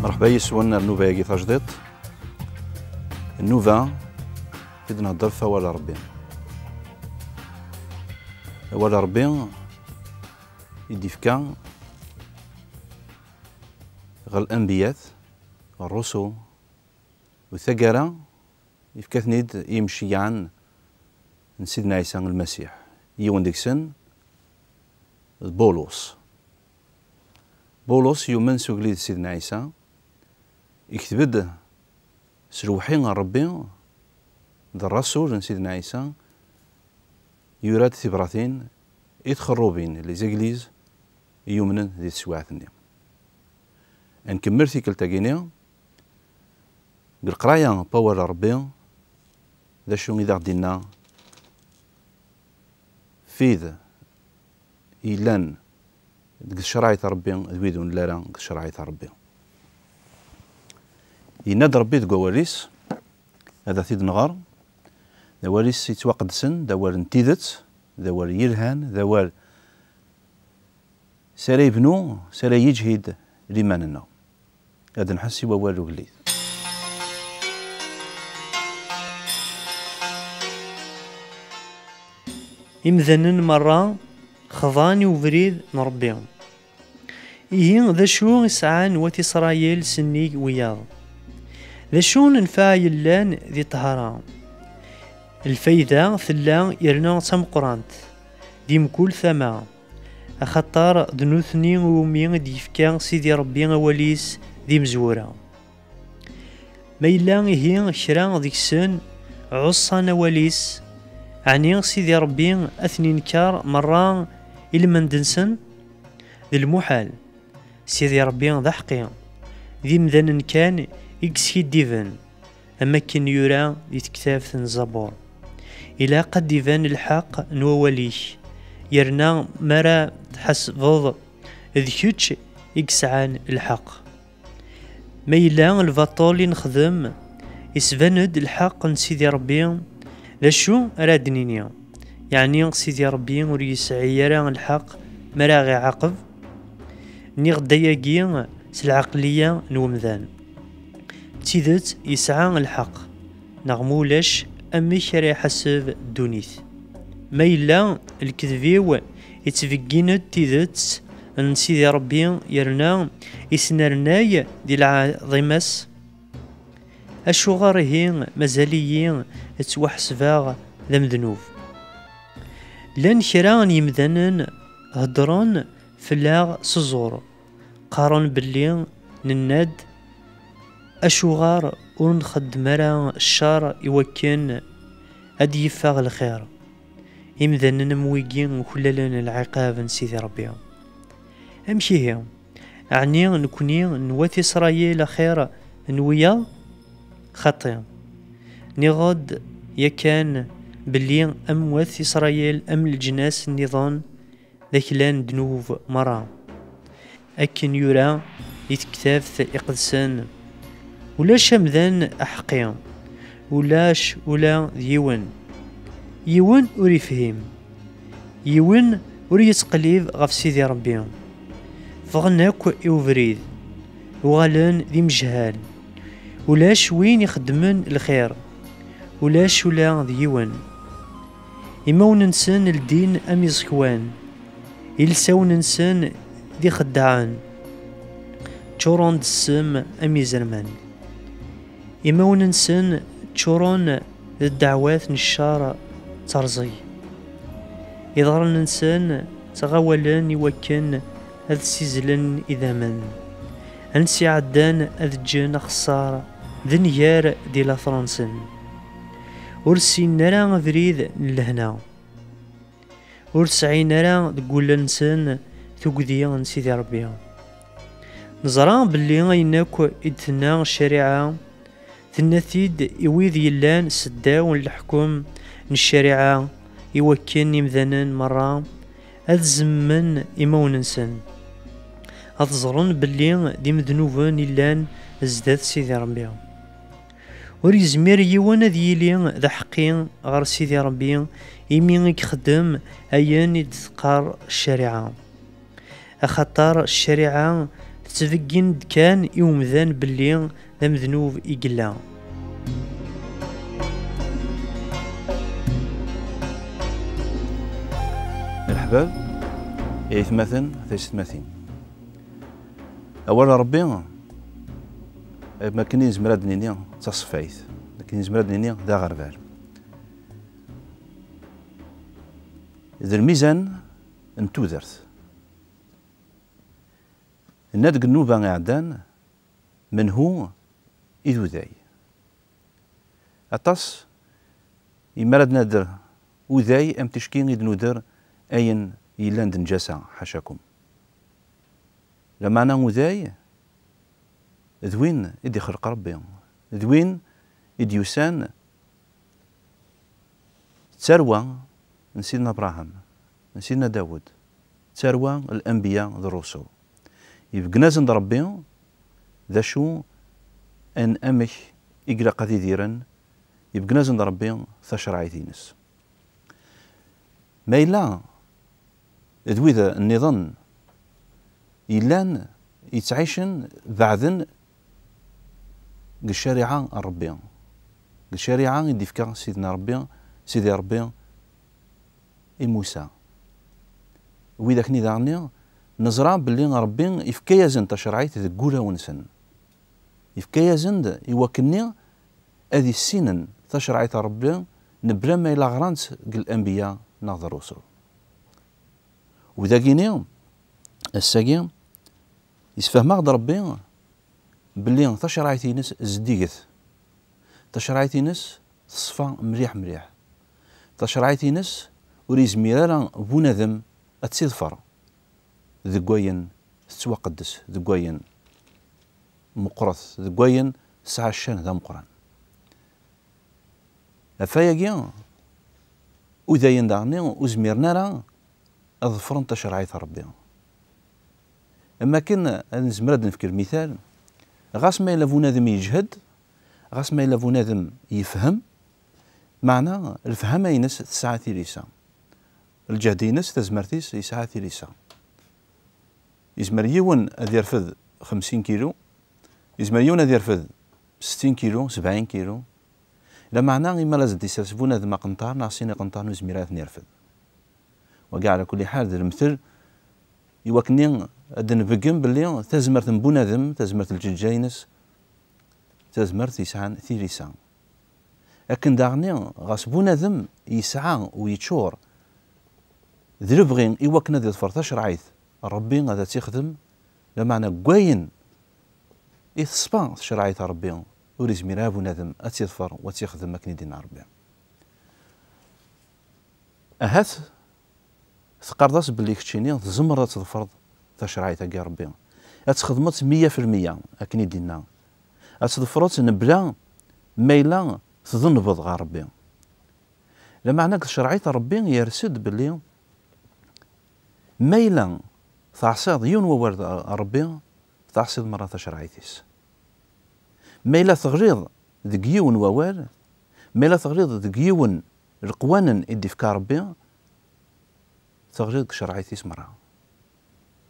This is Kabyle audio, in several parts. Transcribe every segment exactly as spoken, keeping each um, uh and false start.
Mṛeḥba yis-wen ar nnuba-agi tajdiṭ. Nnuba i d-nhedder ɣef awal n Ṛebbi. Awal n Ṛebbi i d-ifka ɣer lanbiyat, ɣer ṛṛusul, u taggara yefka-ten-id i yimceyyɛen n Sidna Ɛisa Lmasiḥ. Yiwen deg-sen d Bulus. Bulus yumen s ugellid n Sidna Ɛisa, ikteb-d s lewḥi n Ṛebbi, d ṛṛasul n Sidna Ɛisa, yura-d tibratin i txerrubin, les églises, i yumnen di teswiɛt-nni. Ad nkemmel tikkelt-agi-nni deg leqraya n wawal n Ṛebbi, d acu i d aɣ-d-inna f wid yellan deg tcerɛit n Ṛebbi d wid ur nelli ara deg tcerɛit n Ṛebbi. Yenna-d Ṛebbi deg wawal-is, ad t-id-nɣer, d awal-is yettwaqedsen, d awal n tidet, d awal yelhan, d awal s ara yebnu, s ara yeǧhid liman-nneɣ. Ad nḥess i wawal n ugellid. Imdanen merra xḍan i ubrid n Ṛebbi. Ihi, d acu i sɛan wat Isṛayil sennig wiyaḍ? D acu n nnfeɛ yellan di ṭṭhara? Lfayda tella yerna d tameqqrant di mkul tama, axaṭer d nutni iwumi i d-yefka Sidi Ṛebbi awal-is d imezwura. Ma yella ihi kra deg-sen ɛuṣan awal-is, ɛni Sidi Ṛebbi ad ten-inker merra i lmend-nsen? D lmuḥal. Sidi Ṛebbi d aḥeqqi, d imdanen kan i yeskiddiben, am akken yura di tektabt n Zabur. Ilaq ad d-iban lḥeqq n wawal-ik, yerna mi ara tḥasbeḍ, d kečč i yesɛan lḥeqq. Ma yella lbaṭel i nexdem, isban-d lḥeqq n Sidi Ṛebbi, d acu ara d-nini? Yeɛni Sidi Ṛebbi ur yesɛi ara lḥeqq mi ara ɣ-iɛaqeb? Nniɣ-d ayagi s lɛeqliya n wemdan. D tidet yesɛa lḥeqq, neɣ ma ulac, amek ara iḥaseb ddunit? Ma yella lkedb-iw ittbeggin-d tidet n Sidi Ṛebbi, yerna isnernay di lɛaḍima-s, acuɣer ihi mazal-iyi ttwaḥesbeɣ d amednub? Llan kra n yemdanen heddren fell-aɣ s ẓẓur, qqaren belli nenna-d: "Acuɣer ur nxeddem ara ccer i wakken ad d-yeffeɣ lxir?" Imdanen am wigi uklalen lɛiqab n Sidi Ṛebbi. Amek ihi? Ɛni nekni n wat Isṛayil axir n wiyaḍ? Xaṭi. Nniɣ-d yakan belli am wat Isṛayil am leǧnas nniḍen d aklan n ddnub merra. Akken yura di tektabt iqedsen: "Ulac amdan aḥeqqi, ulac ula d yiwen. Yiwen ur ifhim, yiwen ur yettqellib ɣef Sidi Ṛebbi. Ffɣen akk i ubrid, uɣalen d imejhal. Ulac win ixeddmen lxir, ulac ula d yiwen. Imawen-nsen ldin am iẓekwan, ilsawen-nsen d ixeddaɛen, ččuren d ssem am izerman. Imawen-nsen ččuren d ddeɛwat n ccer d terẓeg. Iḍarren-nsen ttɣawalen i wakken ad ssizzlen idammen. Ansi ɛeddan ad ǧǧen axeṣṣar d nnger di later-nsen. Ur ssinen ara abrid n lehna. Ur sɛin ara deg wul-nsen tugdi n Sidi Ṛebbi." Neẓra belli ayen akk i d-tenna ccariɛa, tenna-t-id i wid yellan seddaw n leḥkem n ccariɛa, i wakken imdanen merra ad zemmen imawen-nsen, ad ẓren belli d imednuben i llan zdat Sidi Ṛebbi. Ur yezmir yiwen ad yili d aḥeqqi ɣer Sidi Ṛebbi imi i ixeddem ayen i d-teqqar ccariɛa. Axaṭer ccariɛa Ttbeggin-d kan i umdan belli d amednub i yella. Leḥbab, aytmaten, taysetmatin. Awal n Ṛebbi, am akken i nezmer ad d-nini d taṣeffayt, akken i nezmer ad d-nini d aɣerbal. D lmizan n tudert. Nenna deg nnuba iɛeddan, menhu i d uday. Aṭas imi ara d-nader uday am ticki i d-nuder ayen yellan d nnǧasa, ḥacakum. Lameɛna uday d win i d-ixleq Ṛebbi, d win i d-yusan d tarwa n Sidna Abṛaham, n Sidna Dawed, d tarwa n lanbiya d ṛṛusul. Ibeggen-asen-d Ṛebbi d acu, n amek i ilaq ad idiren, ibeggen-asen-d Ṛebbi tacerɛit-ines. Ma yella d wid nniḍen yellan yettɛicen beɛden deg ccariɛa n Ṛebbi, deg ccariɛa i d-ifka Sidna Ṛebbi, Sidi Ṛebbi i Musa. Widak-nni daɣen neẓra belli Ṛebbi ifka-yasen tacerɛit deg wulawen-nsen. Ifka-yasen-d i wakken-nni ad issinen tacerɛit n Ṛebbi mebla ma yella ɣran-tt deg lanbiya neɣ d ṛṛusul. U dagini, ass-agi, yessefhem-aɣ-d Ṛebbi belli tacerɛit-ines zeddiget. Tacerɛit-ines teṣfa mliḥ mliḥ. Tacerɛit-ines ur yezmir ara bunadem ad tt-iḍfer deg wayen tettwaqeddes, deg wayen meqqret, deg wayen tesɛa ccan d ameqqran. Ɣef wayagi, udayen daɣen ur zmiren ara ad ḍefren tacerɛit n Ṛebbi. Am wakken ad nezmer ad d-nefk lmital, ɣas ma yella bunadem yeǧhed, ɣas ma yella bunadem yefhem, meɛna lefhama-ines tesɛa tilisa. Lǧehd-ines, tazmert-is, yesɛa tilisa. Yezmer yiwen ad yerfed xemsin kilu, yezmer yiwen ad yerfed settin kilu, sebɛin kilu. Lameɛna, imi ara as-d-isers bunadem aqenṭar neɣ sin iqenṭaren, ur yezmir ara ad ten-yerfed. Wagi, ɛla kulli ḥal, d lemtel i wakken ad d-nbeggem belli tazmert n bunadem, tazmert n lǧeǧǧa-ines, d tazmert yesɛan tilisa. Akken daɣen, ɣas bunadem yesɛa u yeččur d lebɣi i wakken ad iḍfer tacerɛit n Ṛebbi, ad tt-ixdem, lameɛna deg wayen i teṣfa tcerɛit n Ṛebbi, ur izmir ara bunadem ad tt-iḍfer u ad tt-ixdem akken i d-yenna Ṛebbi. Ahat teqqareḍ-as belli keččini tzemreḍ ad tḍefreḍ tacerɛit-agi n Ṛebbi. Ad txedmeḍ-tt meyya fi lmeyya, akken i d-inna. Ad tḍefreḍ-tt mebla ma yella tḍenbeḍ ɣer Ṛebbi. Lameɛna deg tcerɛit n Ṛebbi yers-d belli ma yella teɛṣiḍ yiwen wawal n Ṛebbi, teɛṣiḍ merra tacerɛit-is. Ma yella teɣliḍ deg yiwen wawal, ma yella teɣliḍ deg yiwen leqwanen i d-ifka Ṛebbi, teɣliḍ deg tcerɛit-is merra.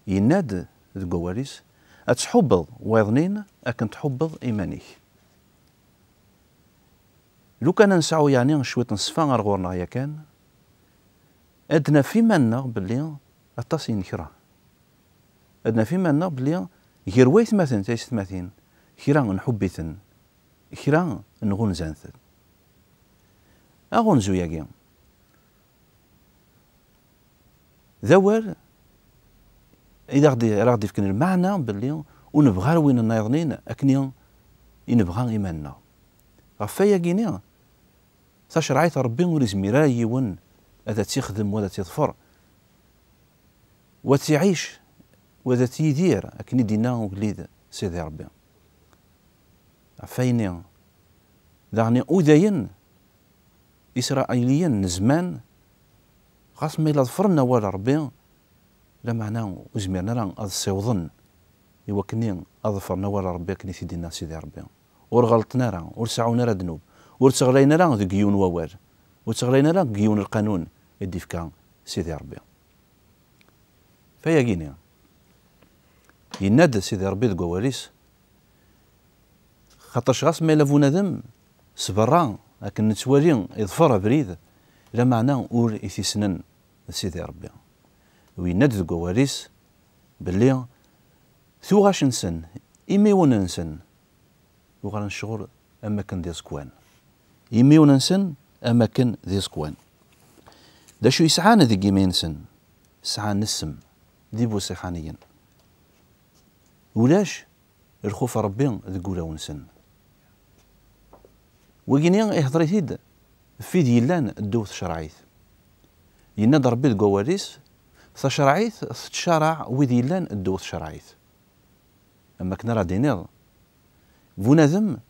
Yenna-d deg wawal-is, ad tḥubbeḍ wayeḍnin akken tḥubbeḍ iman-ik. Lukan ad nesɛu yeɛni cwiṭ n ṣṣfa ar ɣur-neɣ yakan, ad naf iman-nneɣ belli aṭas i nekreh. Ad naf iman-nneɣ belli gar waytmaten d taysetmatin, kra nḥubb-iten, kra nɣunzan-ten. Aɣunzu-agi, d awal i d aɣ-d-, ara ɣ-d-ifken lmeɛna belli ur nebɣi ara win nniḍen akken i, i nebɣa iman-nneɣ. Ɣef wayagi-ni, tacerɛit n Ṛebbi ur izmir ara yiwen ad tt-ixdem, wa ad tt-iḍfer, wa ad tt-iɛic, wa ad tt-yidir, akken i d-inna ugellid Sidi Ṛebbi. Ɣef wayen-nni, daɣen udayen Isṛayiliyen n zzman, ɣas ma yella ḍefren awal n Ṛebbi, lameɛna ur zmiren ara ad ssiwḍen i wakken ad ḍefren awal n Ṛebbi akken i t-id-inna Sidi Ṛebbi. Ur ɣelṭen ara, ur seɛɛun ara ddnub, ur tteɣlayen ara deg yiwen wawal, ur tteɣlayen ara deg yiwen lqanun i d-ifka Sidi Ṛebbi. Fayagini, Yenna-d Sidi Ṛebbi deg wawal-is, xaṭerc ɣas ma yella bunadem s berra akken nettwali iḍfer abrid, lameɛna ur it-issnen d Sidi Ṛebbi. U yenna-d deg wawal-is belli tuɣac-nsen, imiwen-nsen, uɣalen ccɣel am akken d iẓekwan. Imiwen-nsen am akken d iẓekwan. D acu yesɛan deg imi-nsen? Sɛan ssem, d ibuṣiḥaniyen. Ulac lxuf n Ṛebbi deg ulawen-nsen. Wagini ihḍer-it-id f wid yellan ddaw tcerɛit. Yenna-d Ṛebbi deg wawal-is, tacerɛit tettcaraɛ wid yellan ddaw tcerɛit. Am akken ara d-tiniḍ, bunadem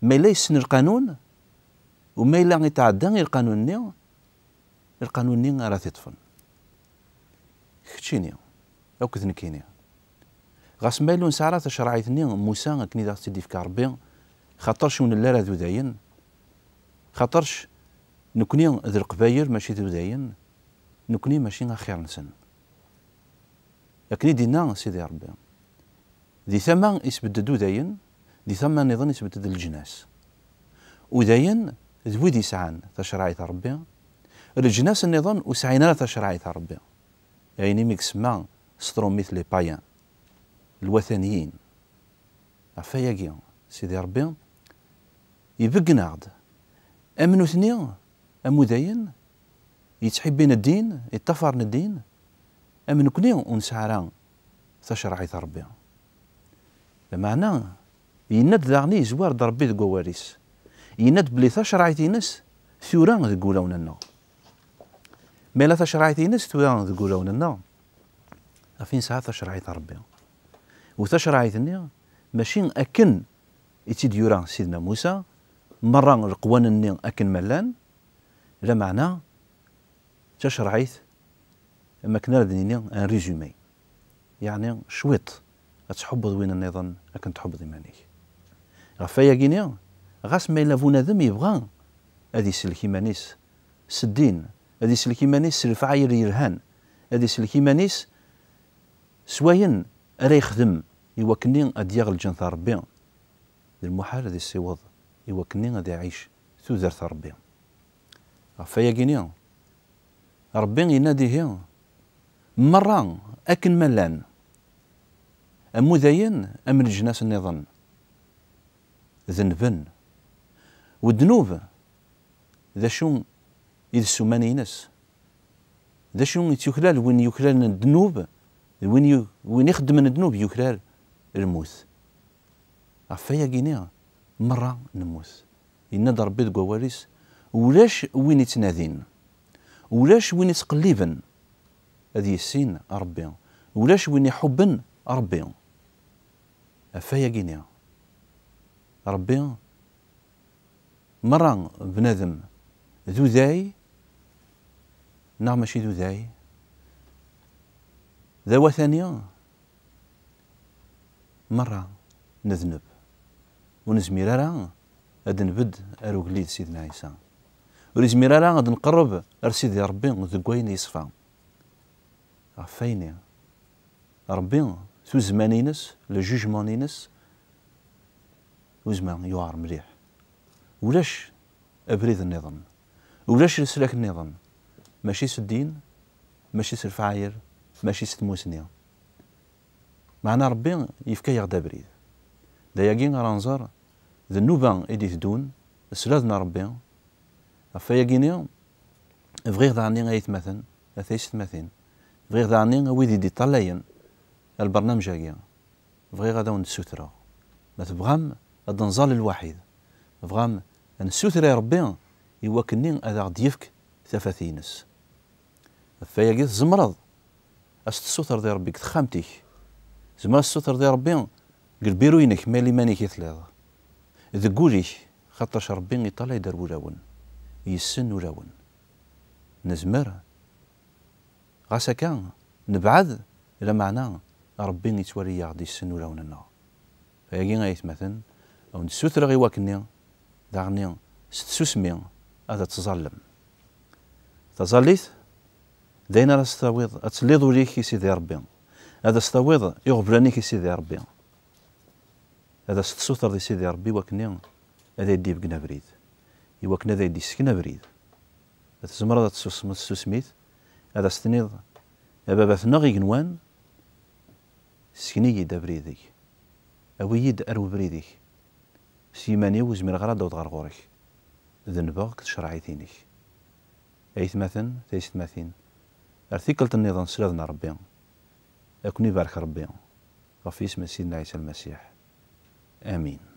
ma yella yessen lqanun, u ma yella yetɛedda i lqanun-nni, lqanun-nni ara t-iṭṭfen. Keččini akked nekkini, ɣas ma yella ur nesɛi ara tacerɛit-nni n Musa akken i d aɣ-tt-id-yefka Ṛebbi, xaṭerc ur nelli ara d udayen, xaṭerc nekni d Leqbayel mačči d udayen, nekni mačči axir-nsen. Akken i d-yenna Sidi Ṛebbi. Di tama isbedd-d udayen, di tama nniḍen isbedd-d leǧnas. Udayen d wid yesɛan tacerɛit n Ṛebbi, leǧnas nniḍen ur sɛin ara tacerɛit n Ṛebbi. Ayen imi isemma s trumit les païens, lwataniyin. Ɣef wayagi, Sidi Ṛebbi ibeggen-aɣ-d am nutni, am udayen yettḥibbin ddin, yeṭṭafaren ddin, am nekni ur nesɛi ara tacerɛit n Ṛebbi. Lameɛna, yenna-d daɣen, yezwar-d Ṛebbi deg wawal-is. Yenna-d belli tacerɛit-ines tura deg wulawen-nneɣ. Ma yella tacerɛit-ines tura deg wulawen-nneɣ, ɣef i nesɛa tacerɛit n Ṛebbi. U tacerɛit-nni, mačči akken i tt-id-yura Sidna Musa, merra leqwanen-nni akken ma llan, lameɛna d tacerɛit, am akken ara d-nini, un résumé. Yeɛni, cwiṭ, ad tḥubbeḍ win nniḍen akken tḥubbeḍ iman-ik. Ɣef wayagi-ni, ɣas ma yella bunadem yebɣa ad isellek iman-is s ddin, ad isellek iman-is s lefɛayel yelhan, ad isellek iman-is s wayen ara yexdem i wakken ad d-yaɣ lǧennet n Ṛebbi, d lmuḥal ad issiweḍ i wakken ad iɛic tudert n Ṛebbi. Ɣef wayagi-ni, Ṛebbi yenna-d ihi, merra akken ma llan, am udayen, am leǧnas nniḍen, denben. U ddnub, d acu i d ssuma-ines? D acu i tt-yuklal? Win yuklalen ddnub, d win yu-, win ixeddmen ddnub yuklal lmut. Ɣef wayagi-ni, merra nemmut. Yenna-d Ṛebbi deg wawal-is, ulac win ittnadin, ulac win ittqelliben ad yissin Ṛebbi, ulac win iḥubben Ṛebbi. Ɣef wayagi-ni, Ṛebbi, merra bnadem d uday neɣ mačči d uday, d awatani, merra nedneb. Ur nezmir ara ad nbedd ar ugellid Sidna Ɛisa. Ur izmir ara ad nqerreb ar Sidi Ṛebbi deg wayen yeṣfa. Ɣef wayen-i, Ṛebbi, tuzzma-ines, le jugement-ines, uzma yewɛer mliḥ. Ulac abrid nniḍen, ulac leslak nniḍen, mačči s ddin, mačči s lefɛayel, mačči s tmusni. Meɛna Ṛebbi yefka-yaɣ-d abrid. D ayagi ara nẓer d nnuba i d-iteddun, s ladna Ṛebbi. Ɣef wayagi-ni, bɣiɣ daɣen-i ay atmaten, a taysetmatin, bɣiɣ daɣen-i a wid i d-iṭṭalayen ar lbernamej-agi, bɣiɣ ad awen-d-ssutreɣ. Ma tebɣam ad nẓall lwaḥid, tebɣam ad nessuter i Ṛebbi i wakken-nni ad aɣ-d-yefk tafat-ines. Ɣef wayagi tzemreḍ ad s-tessutreḍ i Ṛebbi deg texxamt-ik. Tzemreḍ ad tessutreḍ i Ṛebbi deg lbiru-inek, ma yella iman-ik i telliḍ. Deg wul-ik, xaṭerc Ṛebbi iṭalay-d ar wulawen, yessen ulawen. Nezmer, ɣas akka, nebɛed, lameɛna Ṛebbi ittwali-yaɣ-d, yessen ulawen-nneɣ. Ayagi ay atmaten, a wen-d-ssutreɣ i wakken-nni, daɣen-nni s tsusmi ad tẓallem. Taẓallit, d ayen ara s-tawiḍ ad telliḍ ul-ik i Sidi Ṛebbi. Ad as-tawiḍ iɣeblan-ik i Sidi Ṛebbi. Ad as-tessutreḍ i Sidi Ṛebbi i wakken ad ay-d-ibeggen abrid, i wakken ad ay-d-issken abrid. Tzemreḍ ad tessusmeḍ s tsusmit, ad as-tiniḍ: "A Baba-tneɣ igenwan, sken-iyi-d abrid-ik. Awi-yi-d ar webrid-ik. S yiman-iw ur zmireɣ ara ad d-awḍeɣ ɣer ɣur-k. Denbeɣ deg tcerɛit-inek." Aytmaten, taysetmatin, ar tikkelt nniḍen s ladna Ṛebbi, ad ken-ibarek Ṛebbi, ɣef yisem n Sidna Ɛisa Lmasiḥ. Amin.